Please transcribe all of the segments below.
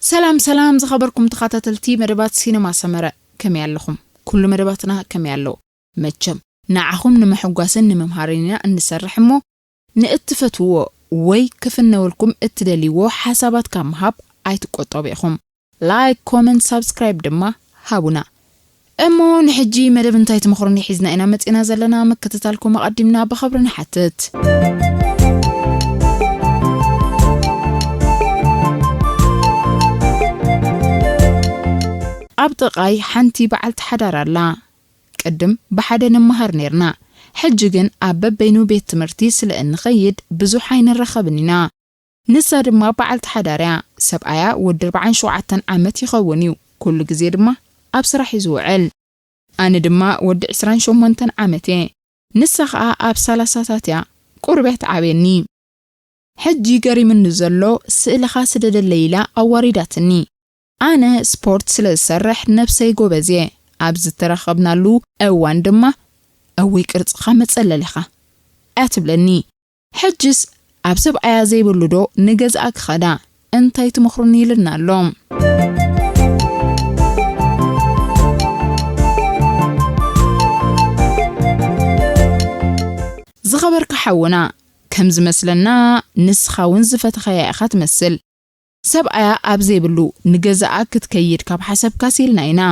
ሰላም ሰላም ዝኸበርኩም ተኸታተልቲ መደባት ሲነማ ሰመረ፣ ከመይ ኣለኹም? ኩሉ መደባትና ከመይ ኣሎ? መቸም ንዓኹም ንምሕጓስን ንምምሃርን ኢና እንሰርሕ እሞ፣ ንእትፈትውዎ ወይ ክፍነወልኩም እትደልይዎ ሓሳባት ካብ ምሃብ ኣይትቆጠቡ ኢኹም። ላይክ፣ ኮመንት፣ ሳብስክራይብ ድማ ሃቡና። እሞ ንሕጂ መደብ እንታይ ትመኽሩኒ ሒዝና ኢና መጺና ዘለና፣ ምክትታልኩም ኣቐዲምና ብኸብሪ ንሓትት። ኣብ ጥቓይ ሓንቲ በዓልቲ ሓዳር ኣላ። ቅድም ብሓደ ንመሃር ኔርና። ሕጂ ግን ኣብ በበይኑ ቤት ትምህርቲ ስለ እንኸይድ ብዙሕ ኣይንራኸብን ኢና። ንሳ ድማ በዓልቲ ሓዳር እያ። ሰብኣያ ወዲ ኣርባዓን ሸውዓተን ዓመት ይኸውን እዩ። ኩሉ ግዜ ድማ ኣብ ስራሕ እዩ ዝውዕል። ኣነ ድማ ወዲ ዕስራን ሸሞንተን ዓመት እየ። ንሳ ኸኣ ኣብ ሰላሳታት እያ። ቁሩብ እያ ትዓብየኒ። ሕጂ ገሪሙኒ ዘሎ ስእልኻ ስደደለይ ኢላ ኣዋሪዳትኒ። ኣነ ስፖርት ስለ ዝሰርሕ ነብሰይ ጎበዝ እየ። ኣብ ዝተራኸብናሉ እዋን ድማ "እውይ ቅርጽኻ መጸለሊኻ" እያ ትብለኒ። ሕጅስ ኣብ ሰብኣያ ዘይብሉ ዶ ንገዝኣ ክኸዳ? እንታይ ትመኽሩኒ ኢልና ኣሎ። ዝኸበርካ ሓውና፣ ከም ዝመስለና ንስኻ እውን ዝፈተኻያ ኢኻ ትመስል። ሰብኣያ ኣብ ዘይብሉ ንገዛኣ ክትከይድ ካብ ሓሰብካስ ኢልና ኢና።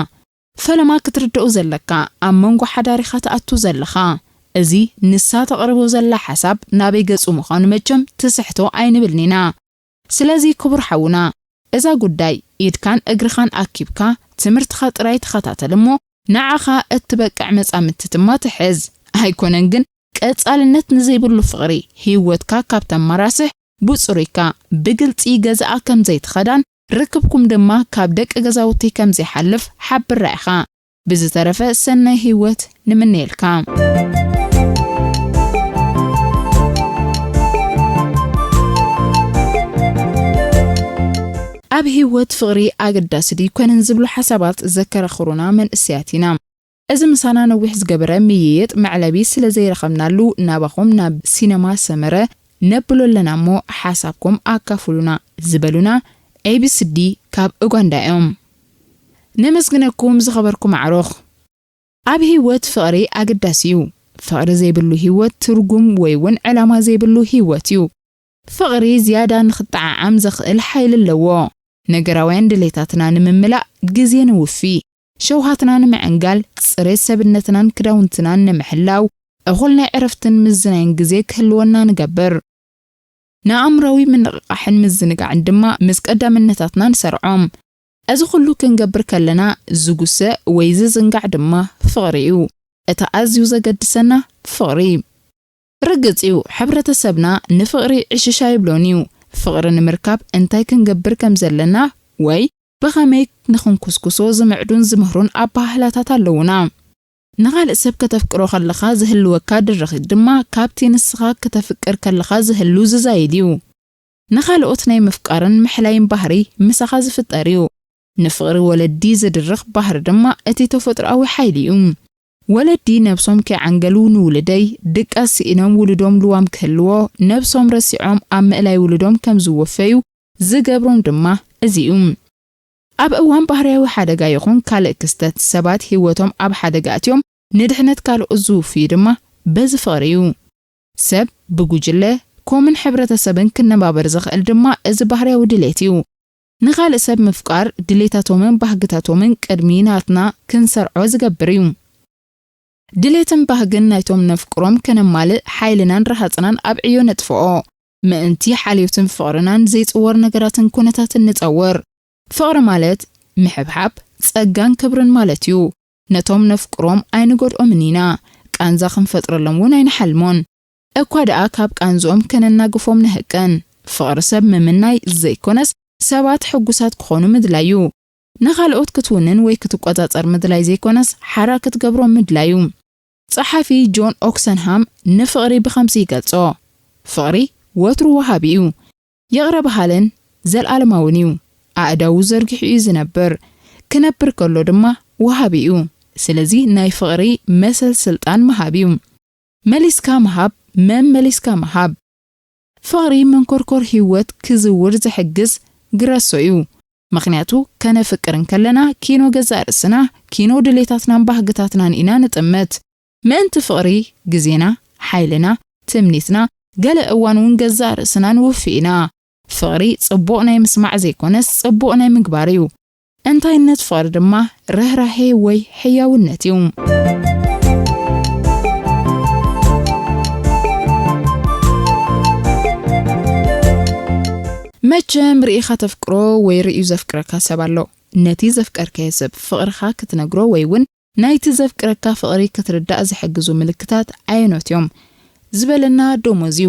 ፈለማ ክትርድኦ ዘለካ፣ ኣብ መንጎ ሓዳር ኢኻ ትኣቱ ዘለኻ። እዚ ንሳ ተቕርቦ ዘላ ሓሳብ ናበይ ገጹ ምዃኑ መቸም ትስሕቶ ኣይንብልን ኢና። ስለዚ ክቡር ሓውና፣ እዛ ጉዳይ ኢድካን እግርኻን ኣኪብካ ትምህርትኻ ጥራይ ተኸታተል እሞ፣ ንዓኻ እትበቅዕ መጻምድቲ ድማ ትሕዝ። ኣይኮነን ግን ቀጻልነት ንዘይብሉ ፍቕሪ ህይወትካ ካብ ተመራስሕ ብጽሩይካ ብግልጺ ገዛኣ ከም ዘይትኸዳን ርክብኩም ድማ ካብ ደቂ ገዛውቲ ከም ዘይሓልፍ ሓብራ ኢኻ። ብዝተረፈ ሰናይ ህይወት ንምነየልካ። ኣብ ህይወት ፍቕሪ ኣገዳሲ ድዩ ኮነን ዝብሉ ሓሳባት ዘከራኽሩና መንእሰያት ኢና። እዚ ምሳና ነዊሕ ዝገበረ ምይይጥ መዕለቢ ስለ ዘይረኸብናሉ ናባኹም ናብ ሲነማ ሰመረ ነብሎ ኣለና እሞ ሓሳብኩም ኣካፍሉና ዝበሉና ኤቢሲዲ ካብ ኡጋንዳ እዮም። ነመስግነኩም ዝኸበርኩም ኣዕሩኽ። ኣብ ህይወት ፍቕሪ ኣገዳሲ እዩ። ፍቕሪ ዘይብሉ ህይወት ትርጉም ወይ እውን ዕላማ ዘይብሉ ህይወት እዩ። ፍቕሪ ዝያዳ ንኽጠዓዓም ዘኽእል ሓይሊ ኣለዎ። ነገራውያን ድሌታትና ንምምላእ ግዜ ንውፊ። ሸውሃትና ንምዕንጋል፣ ጽሬት ሰብነትናን ክዳውንትናን ንምሕላው፣ እኹል ናይ ዕረፍትን ምዝናይን ግዜ ክህልወና ንገብር። ንኣእምሮዊ ምንቕቓሕን ምዝንጋዕን ድማ ምስ ቀዳምነታትና ንሰርዖም። እዚ ኩሉ ክንገብር ከለና ዝጉሰ ወይ ዝዝንጋዕ ድማ ፍቕሪ እዩ። እቲ ኣዝዩ ዘገድሰና ፍቕሪ። ርግጽ እዩ፣ ሕብረተሰብና ንፍቕሪ ዕሽሽ ኣይብሎን እዩ። ፍቕሪ ንምርካብ እንታይ ክንገብር ከም ዘለና ወይ ብኸመይ ንኽንኩስኩሶ ዝምዕዱን ዝምህሩን ኣበሃህላታት ኣለዉና። ንኻልእ ሰብ ከተፍቅሮ ከለኻ ዝህልወካ ድርኺት ድማ ካብቲ ንስኻ ከተፍቅር ከለኻ ዝህሉ ዝዛይድ እዩ። ንኻልኦት ናይ ምፍቃርን ምሕላይን ባህሪ ምሳኻ ዝፍጠር እዩ። ንፍቕሪ ወለዲ ዝድርኽ ባህሪ ድማ እቲ ተፈጥሮኣዊ ሓይሊ እዩ። ወለዲ ነብሶም ከይዓንገሉ ንውሉደይ ድቃስ ስኢኖም ውሉዶም ልዋም ክህልዎ፣ ነብሶም ረሲዖም ኣብ ምእላይ ውሉዶም ከም ዝወፈዩ ዝገብሮም ድማ እዚ እዩ። ኣብ እዋን ባህርያዊ ሓደጋ ይኹን ካልእ ክስተት ሰባት ህይወቶም ኣብ ሓደጋ ኣትዮም ንድሕነት ካልኦት ዝውፍዩ ድማ በዚ ፍቕሪ እዩ። ሰብ ብጉጅለ፣ ኮምን ሕብረተሰብን ክነባበር ዝኽእል ድማ እዚ ባህርያዊ ድሌት እዩ። ንኻልእ ሰብ ምፍቃር ድሌታቶምን ባህግታቶምን ቅድሚ ናትና ክንሰርዖ ዝገብር እዩ። ድሌትን ባህግን ናይቶም ነፍቅሮም ከነማልእ ሓይልናን ረሃጽናን ኣብ ዕዮ ነጥፍኦ። ምእንቲ ሓልዮትን ፍቕርናን ዘይጽወር ነገራትን ኩነታትን ንጸውር። ፍቕሪ ማለት ምሕብሓብ፣ ጸጋን ክብርን ማለት እዩ። ነቶም ነፍቅሮም ኣይንጎድኦምን ኢና። ቃንዛ ክንፈጥረሎም እውን ኣይንሓልሞን። እኳ ደኣ ካብ ቃንዝኦም ከነናግፎም ንህቀን። ፍቕሪ ሰብ ምምናይ ዘይኮነስ፣ ሰባት ሕጉሳት ክኾኑ ምድላይ እዩ። ንኻልኦት ክትውንን ወይ ክትቆጻጸር ምድላይ ዘይኮነስ፣ ሓራ ክትገብሮም ምድላይ እዩ። ጸሓፊ ጆን ኦክሰንሃም ንፍቕሪ ብኸምዚ ይገልጾ፣ ፍቕሪ ወትሩ ወሃቢ እዩ። ይቕረ በሃልን ዘለኣለማውን እዩ። ኣእዳዉ ዘርጊሑ እዩ ዝነብር። ክነብር ከሎ ድማ ወሃቢ እዩ። ስለዚ ናይ ፍቕሪ መሰል ስልጣን ምሃብ እዩ። መሊስካ ምሃብ፣ መመሊስካ ምሃብ። ፍቕሪ መንኮርኮር ህይወት ክዝውር ዝሕግዝ ግረሶ እዩ። ምኽንያቱ ከነፍቅር እንከለና ኪኖ ገዛእ ርእስና፣ ኪኖ ድሌታትናን ባህግታትናን ኢና ንጥምት። ምእንቲ ፍቕሪ ግዜና፣ ሓይልና፣ ትምኒትና፣ ገለ እዋን እውን ገዛእ ርእስና ንውፊ ኢና። ፍቕሪ ጽቡቕ ናይ ምስማዕ ዘይኮነስ ጽቡቕ ናይ ምግባር እዩ። እንታይነት ፍቕሪ ድማ ርህራሄ ወይ ሕያውነት እዩ። መቸም ርኢኻ ተፍቅሮ ወይ ርእዩ ዘፍቅረካ ሰብ ኣሎ። ነቲ ዘፍቀርካዮ ሰብ ፍቕርኻ ክትነግሮ ወይ እውን ናይቲ ዘፍቅረካ ፍቕሪ ክትርዳእ ዝሕግዙ ምልክታት ኣየኖት እዮም ዝበለና ዶሞዝ እዩ።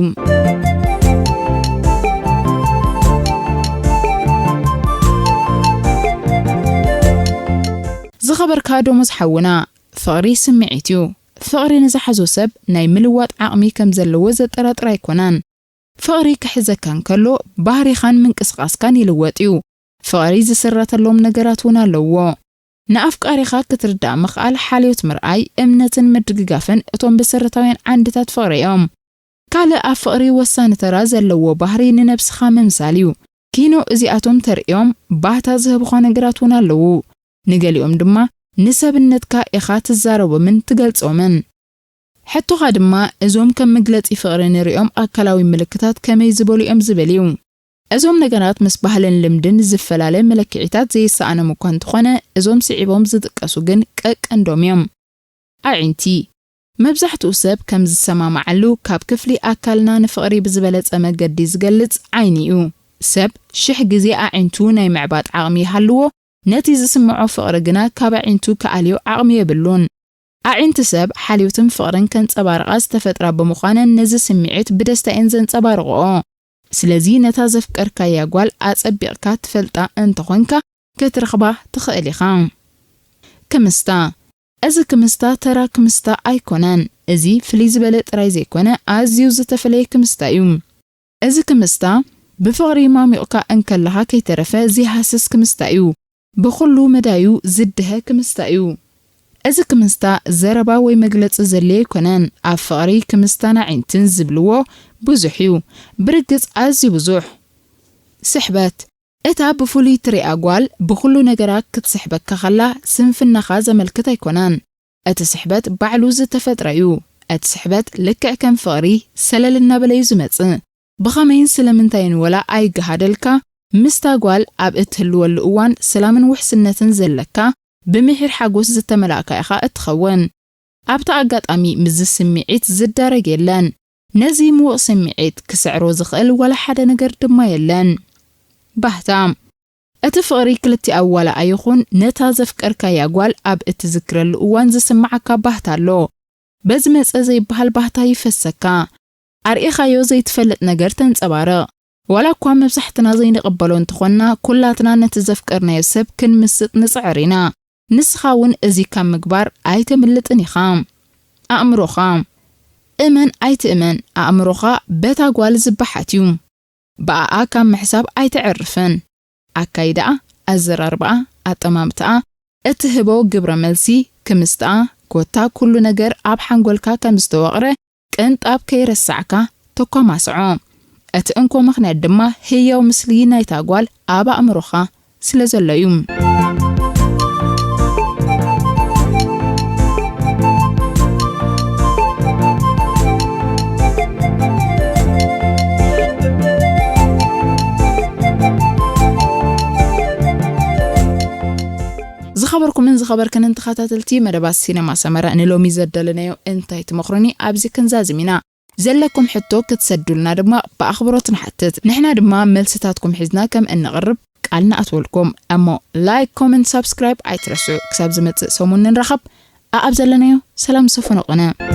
ዝኸበርካ ዶሞዝ ሓውና፣ ፍቕሪ ስምዒት እዩ። ፍቕሪ ንዝሓዞ ሰብ ናይ ምልዋጥ ዓቕሚ ከም ዘለዎ ዘጠራጥር ኣይኮነን። ፍቕሪ ክሕዘካ እንከሎ ባህሪኻን ምንቅስቓስካን ይልወጥ እዩ። ፍቕሪ ዝስረተሎም ነገራት እውን ኣለዎ። ንኣፍቃሪኻ ክትርዳእ ምኽኣል፣ ሓልዮት ምርኣይ፣ እምነትን ምድግጋፍን እቶም መሰረታውያን ዓንድታት ፍቕሪ እዮም። ካልእ ኣብ ፍቕሪ ወሳኒ ተራ ዘለዎ ባህሪ ንነብስኻ ምምሳል እዩ። ኪኖ እዚኣቶም ተርእዮም ባህታ ዝህቡኻ ነገራት እውን ኣለዉ። ንገሊኦም ድማ ንሰብነትካ ኢኻ ትዛረቦምን ትገልጾምን። ሕቶኻ ድማ እዞም ከም መግለጺ ፍቕሪ ንርእዮም ኣካላዊ ምልክታት ከመይ ዝበሉ እዮም ዝብል እዩ። እዞም ነገራት ምስ ባህልን ልምድን ዝፈላለ መለክዒታት ዘይሰኣኖም እኳ እንተኾነ፣ እዞም ስዒቦም ዝጥቀሱ ግን ቀቀንዶም እዮም። ኣዒንቲ። መብዛሕትኡ ሰብ ከም ዝሰማማዓሉ ካብ ክፍሊ ኣካልና ንፍቕሪ ብዝበለጸ መገዲ ዝገልጽ ዓይኒ እዩ። ሰብ ሽሕ ግዜ ኣዒንቱ ናይ ምዕባጥ ዓቕሚ ይሃልዎ፣ ነቲ ዝስምዖ ፍቕሪ ግና ካብ ኣዒንቱ ክኣልዮ ዓቕሚ የብሉን። ኣዒንቲ ሰብ ሓልዮትን ፍቕርን ከንጸባርቓ ዝተፈጥራ ብምዃነን ነዚ ስምዒት ብደስታ እየን ዘንጸባርቕኦ። ስለዚ ነታ ዘፍቀርካያ ጓል ኣጸቢቕካ ትፈልጣ እንተኾንካ ክትረኽባ ትኽእል ኢኻ። ክምስታ። እዚ ክምስታ ተራ ክምስታ ኣይኮነን። እዚ ፍልይ ዝበለ ጥራይ ዘይኮነ ኣዝዩ ዝተፈለየ ክምስታ እዩ። እዚ ክምስታ ብፍቕሪ ማሚቑካ እንከለኻ ከይተረፈ ዘይሃስስ ክምስታ እዩ። ብኹሉ መዳዩ ዝድሀ ክምስታ እዩ። እዚ ክምስታ ዘረባ ወይ መግለጺ ዘድልዮ ኣይኮነን። ኣብ ፍቕሪ ክምስታን ኣዒንትን ዝብልዎ ብዙሕ እዩ። ብርግጽ ኣዝዩ ብዙሕ። ስሕበት። እታ ብፍሉይ ትሪኣ ጓል ብኹሉ ነገራ ክትስሕበካ ከላ ስንፍናኻ ዘመልክት ኣይኮነን። እቲ ስሕበት ባዕሉ ዝተፈጥረ እዩ። እቲ ስሕበት ልክዕ ከም ፍቕሪ ሰለል እናበለ እዩ ዝመጽእ። ብኸመይን ስለምንታይን ወላ ኣይገሃደልካ፣ ምስታ ጓል ኣብ እትህልወሉ እዋን ሰላምን ውሕስነትን ዘለካ፣ ብምሒር ሓጎስ ዝተመላእካ ኢኻ እትኸውን። ኣብቲ ኣጋጣሚ ምስዚ ስምዒት ዝዳረግ የለን። ነዚ ምዉቕ ስምዒት ክስዕሮ ዝኽእል ዋላ ሓደ ነገር ድማ የለን። ባህታ። እቲ ፍቕሪ ክልቲኣዊ ዋላ ኣይኹን፣ ነታ ዘፍቀርካያ ጓል ኣብ እትዝክረሉ እዋን ዝስምዓካ ባህታ ኣሎ። በዚ መጸ ዘይበሃል ባህታ ይፈሰካ። ኣርኢኻዮ ዘይትፈልጥ ነገር ተንጸባርቕ። ዋላ እኳ መብዛሕትና ዘይንቕበሎ እንተኾንና፣ ኩላትና ነቲ ዘፍቀርናዮ ሰብ ክንምስጥ ንጽዕር ኢና። ንስኻ እውን እዚ ካብ ምግባር ኣይተምልጥን ኢኻ። ኣእምሮኻ። እመን ኣይትእመን፣ ኣእምሮኻ በታ ጓል ዝበሓት እዩ። ብኣኣ ካብ ምሕሳብ ኣይተዕርፍን። ኣካይዳኣ፣ ኣዘራርባኣ፣ ኣጠማምታኣ፣ እትህቦ ግብረ መልሲ፣ ክምስታኣ፣ ኮታ ኩሉ ነገር ኣብ ሓንጎልካ ከም ዝተወቕረ ቅንጣብ ከይረሳዕካ ተኳማስዖ። እቲ እንኮ ምኽንያት ድማ ህያው ምስሊ ናይታ ጓል ኣብ ኣእምሮኻ ስለ ዘሎ እዩ። ዝኸበርኩምን ዝኸበርክንን ተኸታተልቲ መደባት ሲነማ ሰመረ፣ ንሎሚ ዘዳለናዮ እንታይ ትመኽሩኒ ኣብዚ ክንዛዝም ኢና። ዘለኩም ሕቶ ክትሰዱልና ድማ ብኣኽብሮት ንሓትት። ንሕና ድማ መልስታትኩም ሒዝና ከም እንቕርብ ቃል ንኣትወልኩም። እሞ ላይክ፣ ኮመንት፣ ሳብስክራይብ ኣይትረስዑ። ክሳብ ዝመጽእ ሰሙን ንራኸብ። ኣኣብ ዘለናዮ ሰላም ዝሰፈኖ ቅነ።